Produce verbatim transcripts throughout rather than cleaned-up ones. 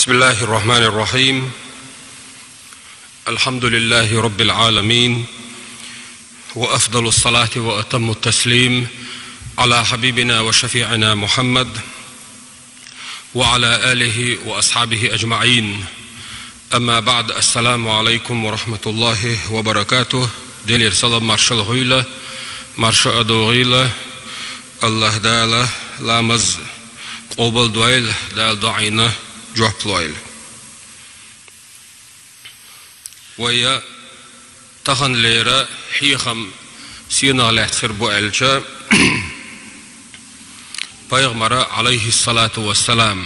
بسم الله الرحمن الرحيم. الحمد لله رب العالمين، وأفضل الصلاة وأتم التسليم على حبيبنا وشفيعنا محمد وعلى آله وأصحابه أجمعين. أما بعد، السلام عليكم ورحمة الله وبركاته. Делера салам-маршалла хуьлда, марша а догӀийла. АллахӀ Дала ламаз къобалдойла, Дала дуӀайна жоп лойла. Вай таханлера хьехам сенах лаьцна хир бу аьлча, пайхамара, Ӏалайхиссалату вассалам,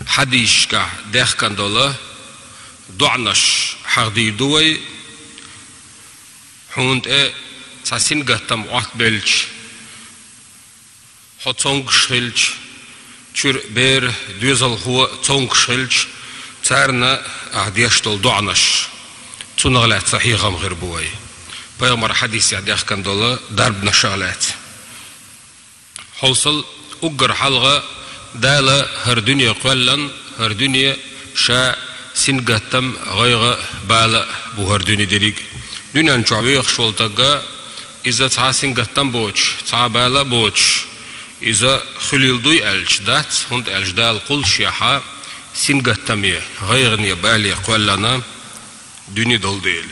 хьадисашкахь даьхкина долу доӀанаш хьахдийр ду вай, хьуна тӀе цхьа сингаттам Ӏоттабелча, хьо цомгуш хилча, чуьра бер, доьзалхо цомгуш хилча, царна ахь деш долу доӀанаш. Цунах лаьцна хьехам хир бу вай, пайхамара хьадисехь даьхкина долу дарбанашах лаьцна. Хьовсал, уггар хьалха Дала хӀара дуьне кхоьллина, хӀара дуьне ша сингаттам, гӀайгӀа, бала бу хӀара дуьне дерриг. Дуьнен чохь вехаш волу стаг, иза цхьа сингаттам боцуш, цхьа бала боцуш, иза хуьлийла дуй аьлча дац, хӀунда аьлча Дала кхуллушехь сингаттаме, гӀайгӀане, бале кхоьллина дуьне долу дела.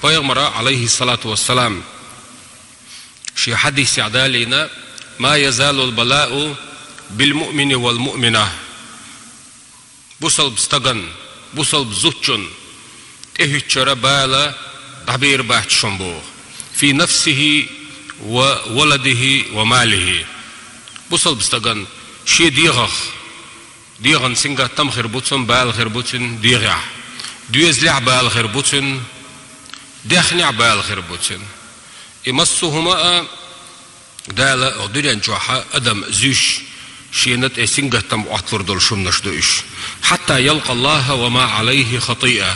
Пайхамара, Ӏалайхиссалату вассалам, шен хьадисехь далийна: «Ма язалул балаъу бил муъмини вал муъмина». Бусалба стагана, бусалба зудчунна тӀехӀуьттура бала дӀабер бац шуна боху. «Фи нафсихи ва валадихи ва малихи». Бусалба стагана шен дегӀах, дегӀан сингаттам хир бу цунна, бала хир бу цунна дегӀехь, доьзалехь бала хир бу цунна, даьхнехь бала хир бу цунна. И массо а хӀума а Дала оха дуьнен чохь адам зуьйш, шена тӀе сингаттам Ӏотталур долуш хӀуманаш ду уьш. «Хьатта ялкъа Аллаха ва ма Ӏалайхи хатиа».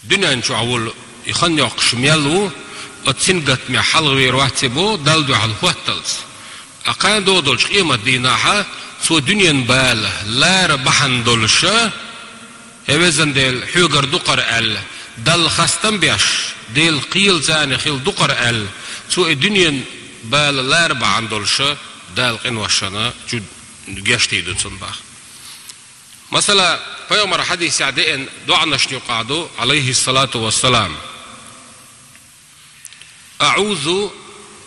Дуьнен чохь волу и хан йоккхуш мел ву, оцу сингаттамехь хьалхавер вац и боху, Далла дуьхьал хӀотталц. Ткъа кхана догӀу долчу къемат дийнахь цо дуьненан бала лара бахьана долуша, «Я везан Дела, хьоьгара ду-кх хӀара», аьлла, Далла хастам беш, Делан кхелаца хила ду-кх хӀара аьлла, цо и дуьненан бала лара бахьана долуша, Дала къиношна чу гечдийр ду цунна боху. Масала, пайхамара хьадисехь деана доӀанашна юкъахь ду, Ӏалайхиссалату вассалам: «АӀузу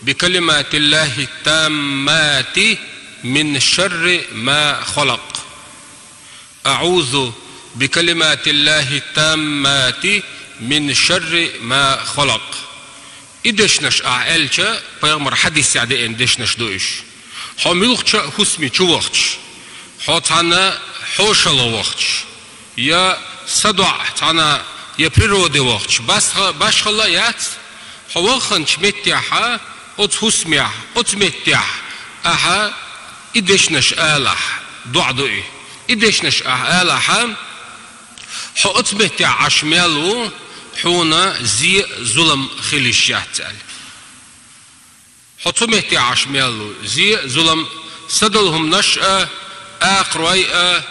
бикалиматиллахи ттаммати мин шарри ма халакъ». «АӀузу бикалиматиллахи ттаммати мин шарри ма халакъ». И дешнаш ахь аьлча, пайхамара хьадисехь деана дешнаш ду уьш. Хьо муьлххачу а хӀусаме чу вахча, хьо цхьана хьошалгӀа вахча, я садоӀа цхьана, я природе вахча, басха-, башхалла а яц, хьо вахханчу меттехь, оцу хӀусамехь, оцу меттехь ахьа и дешнаш алахь, доӀа ду и. И дешнаш ахь алахь, хьо оцу меттехь Ӏаш мел ву, хьуна зе а, зулам а хила йиш яц аьлла. Хьо цу метте Ӏаш мел ву, зе а, зулам а, садолу хӀуманаш а, акхарой а,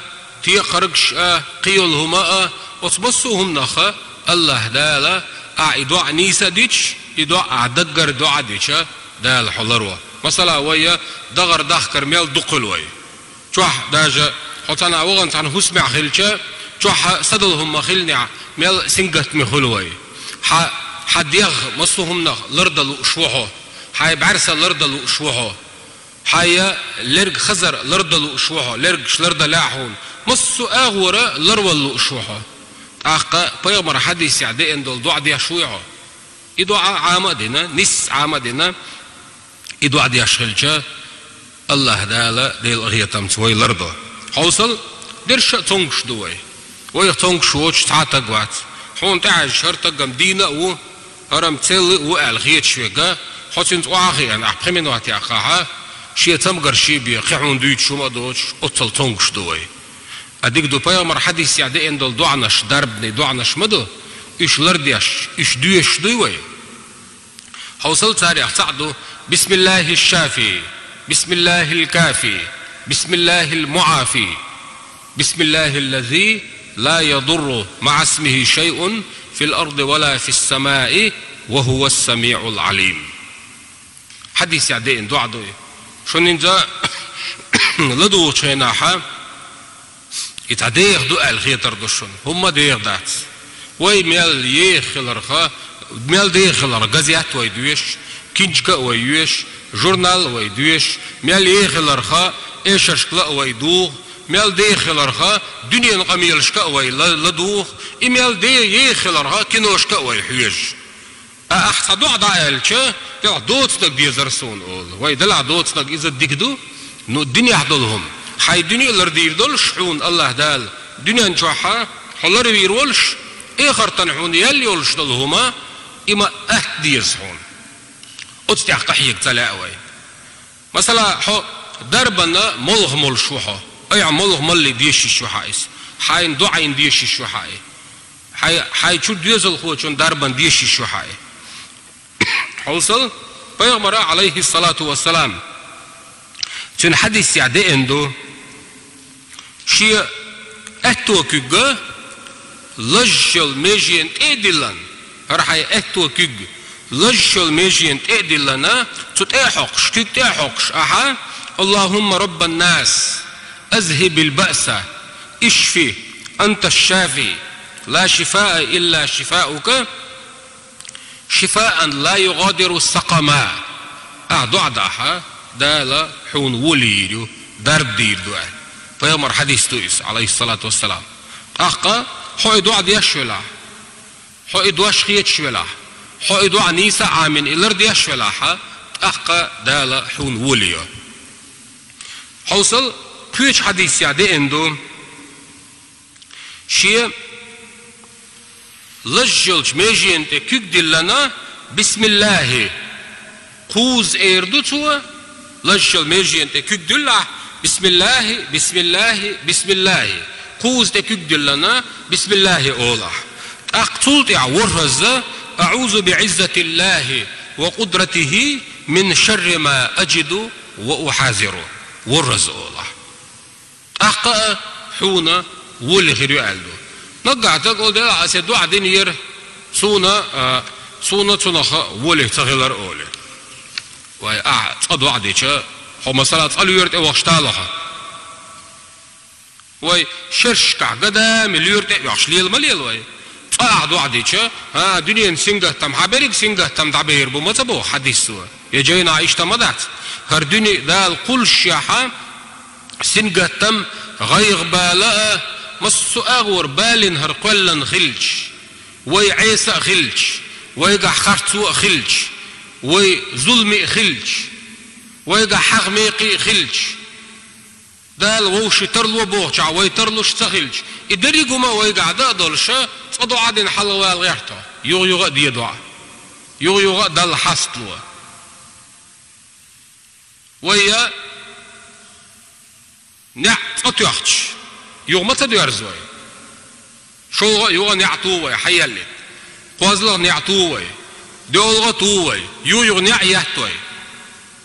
текхаргаш а, кхин йолу хӀума а, оцу массо а хӀуманах а АллахӀ Дала, ахьа и доӀа нийса а дича, и доӀа ахьа даггара доӀа а дича, Дала хьо ларво. Масала, вай дагӀар дахкар мел дукха хуьлу вай. Чохь даже хьо цхьана вахана цхьана хӀусамехь хилча, чохь садолу хӀума ма хиллинехь, мел сингаттаме хуьлу вай. Хьан, хьан дегӀ массо а хӀуманах лардан лууш ву хьо. Хьан бӀаьрса лардан лууш ву хьо. Хьан лерг хазар лардан лууш ву хьо. Лергаш лардалахь хьуна. Массо а агӀора ларвала лууш ву хьо. ТӀаккха пайхамара хьадисехь деана долу доӀа деш вуй хьо. И доӀа Ӏама а дина, нисса Ӏама а дина, и доӀа деш хилча, АллахӀ Дала Делан къинхетамца вай лардо. Хьовсал, дерриш а цомгуш ду вай. Вайх цомгуш воцуш цхьа а таг вац. Хьуна тӀехьаьжча хӀара таг-м дийна а ву, хӀара-м цӀена а ву аьлла хеташ верг, хьо цуьнца охьа а хиъна, ахь пхи минот яьккхахь, шен цамгарш бен, кхин хьуна дуьйцуш хӀума а доцуш, оццул цомгуш ду вай. Ткъа дика ду, пайхамара хьадисехь деана долу доӀанаш, дарбанийн доӀанаш ма ду, уьш лардеш, уьш доьшуш дуй вай. Хьовсал, царех цхьаъ ду: «Бисмиллахи шафи, бисмиллахил кафи». بسم الله المعافي، بسم الله الذي لا يضر مع اسمه شيء في الأرض ولا في السماء وهو السميع العليم. Хьадисехь деана доӀа ду и. Шуна хӀинца ладугӀучу хенахь, и цхьа деха ду аьлла хетар ду шуна. ХӀумма деха дац. Вай мел еха хиларх, мел деха хиларх газет вай доьшу, кинжка а вай йоьшу, журнал а вай доьшу, мел еха хиларх эшаршка ла а вай дугӀу, мел деха хиларх дуьненан къамелашка а вай ла-, ладугӀу, и мел де-, еха хиларх киношка а вай хьоьжу. Ткъа ахь цхьа доӀа дӀа аьлча, делахь доцург дезара суна олу. Вай, делахь доцург иза дика ду, ну, динехь долу хӀума. Хьайн дуьне а лардийр долуш хьуна АллахӀ Дала, дуьнен чохь хьо ларвийр волуш, эхартан хьуна ял йолуш долу хӀума, и ма атта деза хьуна. Оцу тӀехь къахьега ца лаьа вай. Масала, хьо дарбанна молха молуш ву хьо. Айхьа молха малле дешиш ву хьан иза. Хьайна доӀийна дешиш ву хьан и. Хьай-, хьайн чу доьзалхочун дарбан дешиш ву хьан и. Хьовсал, пайхамара, Ӏалайхиссалату вассалам, цуьнан хьадисехь деана ду, шен аьтто куьг лазаш йолу меженна тӀе а диллина, хӀара хьайн аьтто куьг лазаш йолу меженна тӀе а диллина, цу тӀе а хьокхуш, куьг тӀе а хьокхуш ахьа: «اللهم رب الناس، أذهب البأس، اشف، أنت الشافي، لا شفاء إلا شفاؤك، شفاء لا يغادر سقما». Ахьа доӀа дахь, Дала хьуна волийр ю, дарба дийр ду аьлла. Пайхамар хьадис ду иза, Ӏалайхиссалату вассалам. ТӀаккха хьо и доӀа деш велахь, хьо и дош хеташ велахь, хьо и доӀа нийса а Ӏамийна и лар деш велахь, тӀаккха Дала хьуна волийр ю. Хьовсал, кхечу хьадисехь деана ду, шен лазаш йолчу меженна тӀе куьг диллина, бисмиллахӀи, кхузза эр ду цо, лазаш йолу меженна тӀе куьг диллахь, бисмиллахӀи, бисмиллахӀи, бисмиллахӀи. Кхузза тӀе куьг диллина, бисмиллахӀи олахь. ТӀаккха цул тӀаьхьа ворхӀазза: «أعوذ بعزة الله وقدرته من شر ما أجد وأحاذر». ВорхӀазза олахь. ТӀаккха а хьуна волий хир ю аьлла ду. Наггахь дага олу дела, аса доӀа динера, суна, а, суна цунах волий ца хилар олий. Вай, ахьа цкъа доӀа дича, хьо, масала, цкъа лоьра тӀе вахча талахьа. Вай, шершкахь гадами лоьра тӀе а ваьхча, лела ма лела вай. Цкъа ахьа доӀа дича, а, дуьненан сингаттам, хьан берриг сингаттам дӀабер бу ма ца боху хьадис ву. Я жайна иштта ма дац. ХӀара дуьне Дала кхуллушехьа, сингаттам, гӀайгӀа, бала а, массо а агӀор балина хӀара кхоьллина хилча, вай Ӏеса а хилча, вайгахь харцо а хилча, вай зуламе а хилча, вайгахь хьагӀ-мекхий а хилча, Дала вовший тарло бохучохь вай тарлуш ца хилча, и дерриг хӀума вайгахь дан а долуша, цкъа доӀа дина хьалавала гӀерта, юха-юха а де доӀа, юха-юха а Далла хьастало. Вай я неӀ цкъа тоьхча, юха ма ца доьрза вай. ШолгӀа а, юха а неӀ ту вай, хьаеллийта. КхозлагӀа неӀ ту вай. ДоьалгӀа а ту вай. Юха-юха неӀ етта вай.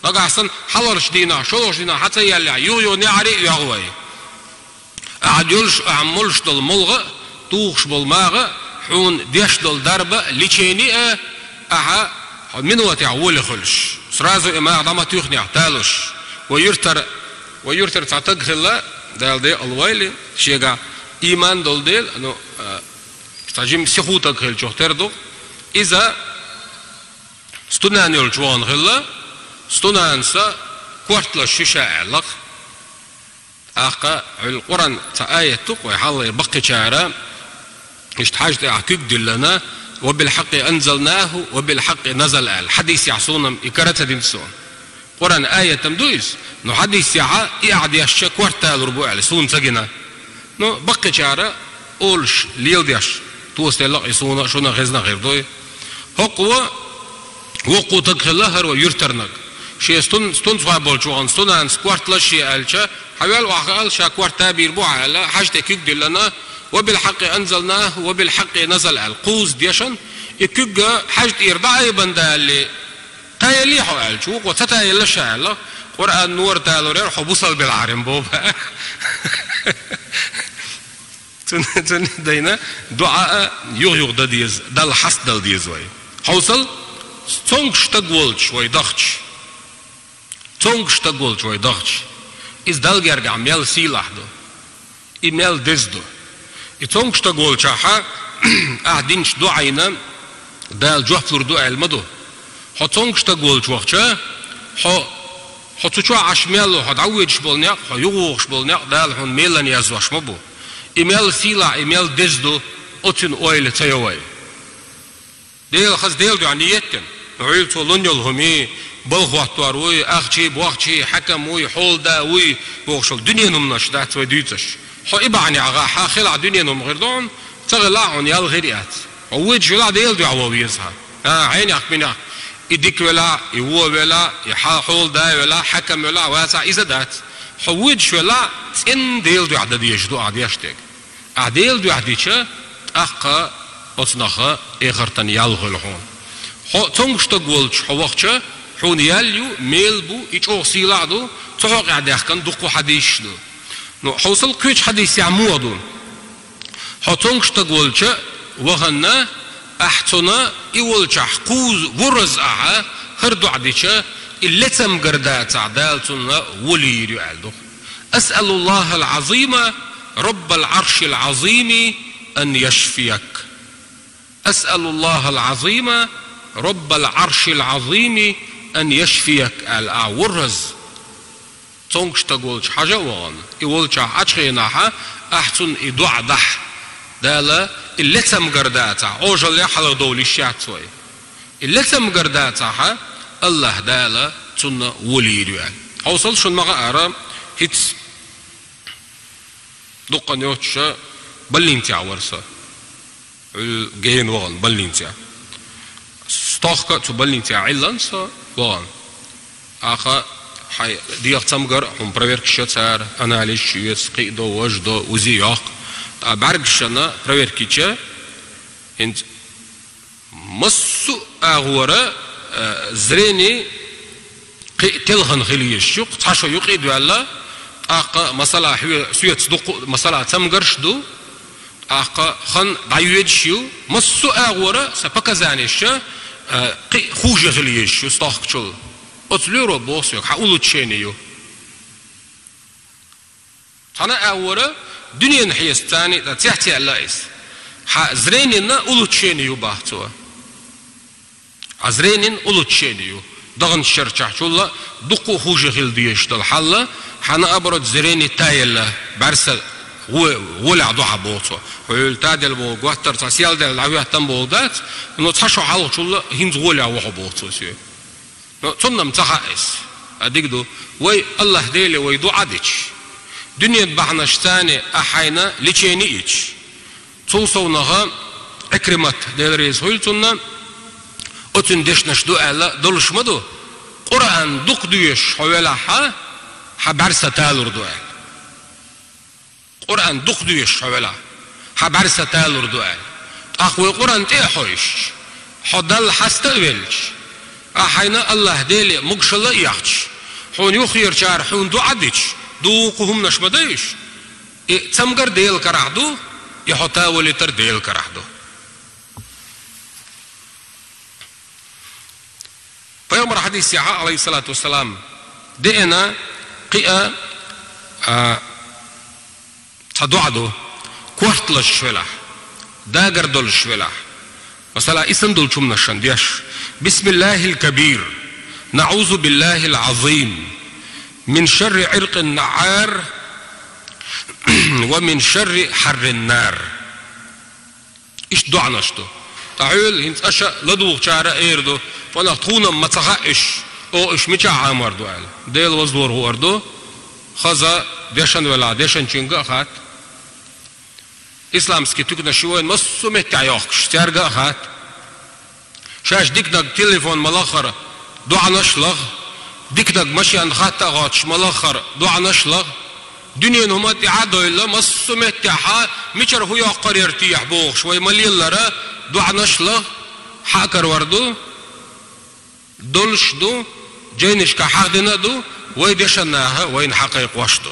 Нагахь санна хьалхарчу дийнахь, шолгӀачу дийнахь хьа ца еллехь, юха-юха неӀаре а йоьгӀу вай. Ахьа йолуш, ахьа молуш долу молха а, тухуш болу магӀа а, хьуна деш долу дарба а, лечение а, ахьа хьо минотехь волий хуьлуш, сразу и магӀа дӀа ма туьйхнехь талуш. Вай юьртара, вай юьртара цхьа таг хилла, Дала декъала войла, шегахь ийман долу дела, ну, а, цхьа жима сиху таг хилчух тера ду. Иза стунана йолчу вахана хилла, стунанаса корта лазаш ю ша аьлла-кх. ТӀаккха Ӏуьллу Къуръан цхьа аят ду-кх вай хьалхара баккхийчара, иштта хьажа тӀехь куьг диллина: «وبالحق أنزلناه وبالحق نزل», аьлла. Хьадисехь суна-м и кара ца дина суна. Къуръан аятам ду иза, но хьадисехьа и ахьа дешча корта талур бу аьлла, суна ца гина. Ну, баккхийчара олуш леладеш, тосаделла-кх и суна а, шуна а хезна а хир ду и. ХӀокхо, воккхо таг хилла хӀара вай юьртарнаг. Шен стун-, стунцхой болчу вахана стунанас корта лазаш е аьлча, хьавел охьахаал, ша корта табийр бу хьан аьлла, хьажа тӀе куьг диллина: «وبالحق أنزلناه وبالحق نزل», аьлла. Кхузза дешан, и куьг хьажа тӀера дӀа айбан далале, таяллий хьо аьлча, вукхо ца таялла ша аьлла, Къуръан нур талур яр, хьо бусалба белахь боху. Цуьнан, цуьнан дайна дуӀа а юха-юха дан деза, Далла хьастадала деза вай. Хьовсал, цомгуш стаг волчу вай дахча. Цомгуш стаг волчу вай дахча. Иза Далла гергахь мел сийлахь ду. И мел деза ду. И цомгуш стаг волчохь ахь динчу дуӀайна Дала жоп лур ду аьлла ма ду. Хьо цомгуш стаг волчу вахча, хьо, хьо цу чохь Ӏаш мел ву, хьо дӀавоьдуш болу некъ, хьо юхавогӀуш болу некъ Дала хьуна мелан яздеш ма бу. И мел сийлахь, и мел деза ду, оцуьнан ойла ца йо вай. Дела хаза Делан дуьхьа ниет дина. Вуьйла цо лун йолу хӀума, балха хӀоттор вуй, ахчий, бохчий, хьаькам вуй, хьолада вуй, бохуш волу дуьненан хӀуманаш дац вай дуьйцуш. Хьо и бахьанехь гӀахь хилахь дуьненан хӀума хир ду хьуна, ца хилахь хьуна ял хир яц. Хьо вуьйцуш велахь Делан дуьхьа вовза веза хьан. А, хьенех-минех, и дика велахь, и вон велахь, и хьа-, хьолада велахь, хьаькам велахь, вацахь, иза дац. Хьо вуьйцуш велахь, цӀенна Делан дуьхьа дан дезаш ду ахь деш дерг. Ахь Делан дуьхьа дича, тӀаккха оцу наха эхартан ял хуьлу хьуна. Хьо цомгуш стаг волчу хьо вахча, хьуна ял ю, мел бу, и чӀогӀа сийлахь а ду, цу хьокъехь даьхкина дуккха хьадисаш ду. Ну, хьовсал кхечу хьадисехь муха ду. Хьо цомгуш стаг волча ваханна, ахь цунна и волчохь кхузза вурраза ахьа хӀара дуӀа дича, и ле цамгар дацахь Дала цунна вола йийр ю аьлла ду. أسأل الله العظيم رب العرش العظيم أن يشفيك. أسأل الله العظيم رب العرش العظيم أن يشفيك аьлла, ахь вурраза цомгуш стаг волчу хьажа а вахана, и волчохь Ӏачу хенахь, ахь цунна и дуӀа дахь, Дала, и ле цамгар дацахь, Ӏожаллех хьалха довла йиш яц вай. И ле цамгар дацахь, АллахӀ Дала цунна вола йийр ю аьлла. Хьовсал, шуна ма-хаъара, хӀинца дуккха йоцуша больницехь вара со. Гена вахана больницехь. Стохка а цу больницехь Ӏиллина со вахана. Аха, хьайн дегӀан цамгар а хьуна проверкаш йо цара, анализаш йоьцу, кхин а до, важа до, УЗИ йоккху. Ткъа бӀаьргашна проверка йича, хӀинца массо а агӀора, э, зрение кхин а телхина хила езаш ю, цхьа шо юкъа а доьлла, тӀаккха масала хьоь-, соьца дуккха а масала цамгарш а ду, тӀаккха хан дӀайоьдуш а ю, массо а агӀора сан показаниеша, э, кхин а хуже хила езаш ю стохкачул. Оцу лоьро боху соьга, хьан улучшение ю. Цхьана а агӀора дуьненан хьесапца цхьаьна а цецъяьлла иза. Хьан зренина улучшение ю боху цо. Хьан зренина улучшение ю. Даханчу шарчохь чулла дуккха а хуже хила дезаш долу хьал, хьан наоборот зрение таелла, бӀаьрса гӀо-, гӀолехь ду хьан боху цо. Хьо юьлла таделла боху, готтар цхьа сел делла дӀахӀоьттина боху дац, но цхьа шо хьалха чулла хӀинца гӀолехь ву хьо боху цо соьга. Ну, цунна-м ца хаьа иза. А дика ду. Вай АллахӀ Деле вай дуӀа дича, дуьненан бахьанашца цхьаьна ахь хьайна лечение йича. Цул совнаха Ӏикримат, Дела реза хуьлда цунна, оцуьнан дешнаш ду аьлла долуш ма ду. Къуръан дукха доьшуш хьо велахь, хьан бӀаьрса талур ду аьлла. Къуръан дукха доьшуш хьо велахь, хьан бӀаьрса талур ду аьлла. ТӀаккха вай Къуръан тӀе а хьоьжуш, хьо Далла хьаста а велча, ахь хьайна АллахӀ Деле могушалла а ехча, хьуна юххерчара хьуна дуӀа дича, дуккха хӀуманаш ма дай уьш. И цамгар Делан карахь ду, и хьо таволийтар Делан карахь ду. Пайхамар хьадисехь, Ӏалайхиссалату вассалам, деана кхин а, а, цхьа дуӀа ду, корта лазаш велахь, дагар долуш велахь. Масала, и санна долчу хӀуманашна деш: بسم الله الكبير، نعوذ بالله العظيم، من شر عرق النعار، ومن شر حر النار. Иштта доӀанаш ду. Ткъа хьоьлу хӀинца аша ладугӀучара а эр ду, панах тхуна-м ма ца хаьа уьш, о, уьш мичахь Ӏамор ду аьлла. Дела ваздор хуур ду, хаза дешан велахь, дешанчуьнга а хатта. Исламский туьканаш ю вайн массо а меттехь йохкуш, цаьрга а хатта. Шаьш диканаг телефон ма лаххара, доӀанаш лаха, диканаг машен хатта а хоттуш ма лаххара, доӀанаш лаха. Дуьненан хӀума тӀаьхьа а довлла, массо а меттехьа мичара хӀу йоккхур яра техьа бохуш, вай ма леллара, доӀанаш лаха, хьа а карор ду, долуш ду, жайнашка хьахдина а ду, Вай дешанаха вайна хьакхайкхош ду.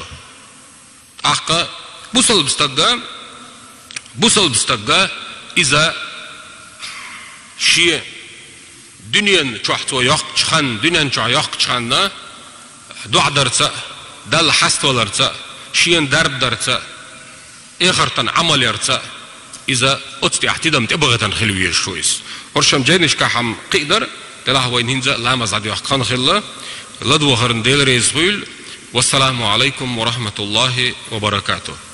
ТӀаккха бусалба стага, бусалба стага иза шен дуьнен чохь цо йоккхачу хан, дуьнен чохь йоккхачу ханна доӀа дарца а, Далла хьаставаларца а, шена дарба дарца а, эхартан Ӏамал ярца а, иза оцу тӀехь тидам тӀебахийтина хила везаш ву иза. ХӀорш-м жайнашкахь-м кхиъ дара, делахь вайна хӀинца а ламаз дӀадоьхка хан хилла, ладогӀарна Дела реза хуьйла. Вассаламу Ӏалайкум ва рахьматуллахӀи ва баракатухӀ.